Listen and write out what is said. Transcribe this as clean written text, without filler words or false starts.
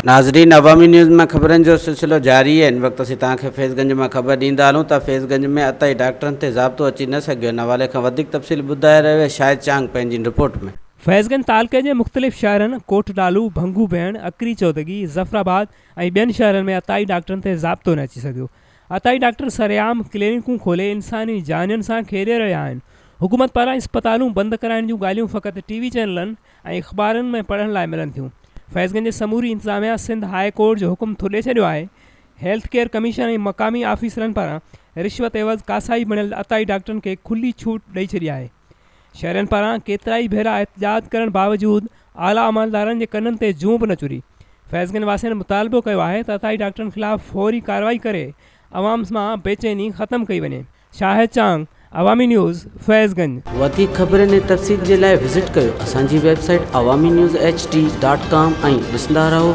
ناظرين عوامي نيوز مان خبرن جو سلسلو جاري آهي ان وقت اسين توهان کي فيض گنج مان خبر ڏيندا هلون ته فيض گنج ۾ عطائي ڊاڪٽرن تي ضابطو اچي نه سگهيو ان حوالي کان وڌيڪ تفصيل ٻڌائي رهيو آهي شاهد چانگ پنهنجي رپورٽ ۾. فيض گنج تعلقي جي مختلف شهرن ڪوٽ ڊالو، ڀنگو ڀيڻ، اڪري چودڳي، ظفر آباد ۽ ٻين شهرن ۾ عطائي ڊاڪٽرن تي ضابطو نه اچي سگهيو. عطائي ڊاڪٽر سرعام ڪلينڪون کولي انساني جانين سان کيڏي رهيا آهن. حڪومت پاران اسپتالون بند ڪرائڻ جون ڳالهيون فقط ٽي وي چينلن ۽ اخبارن ۾ پڙهڻ لاء ملن ٿيون. فيض گنج جي سموري انتظاميا سنڌ هاء ڪورٽ جو حڪم ٿڏي ڇڏيو آهي. هيلٿ ڪيئر ڪميشن ۽ مقامي آفيسرن پاران رشوت عيوض ڪاسائي بڻيل عطائي ڊاڪٽرن کي کلي ڇوٽ ڏئي ڇڏي آهي. شهرين پاران ڪيترائي ڀيرا احتجاج ڪرڻ باوجود اعليٰ عملدارن جي ڪنن تي جون به نه چري. فيض گنج واسين مطالبو ڪيو آهي ته عطائي ڊاڪٽرن خلاف فوري ڪارروائي ڪري عوام مان بيچيني ختم ڪئي وڃي. شاهد چانگ، عوامي نيوز، فيض گنج. وڌيڪ خبرن ۽ تفصيل جي لاء وزٽ ڪيو اسان جي website Awami news H D dot com ۽ ڏسندا رهو.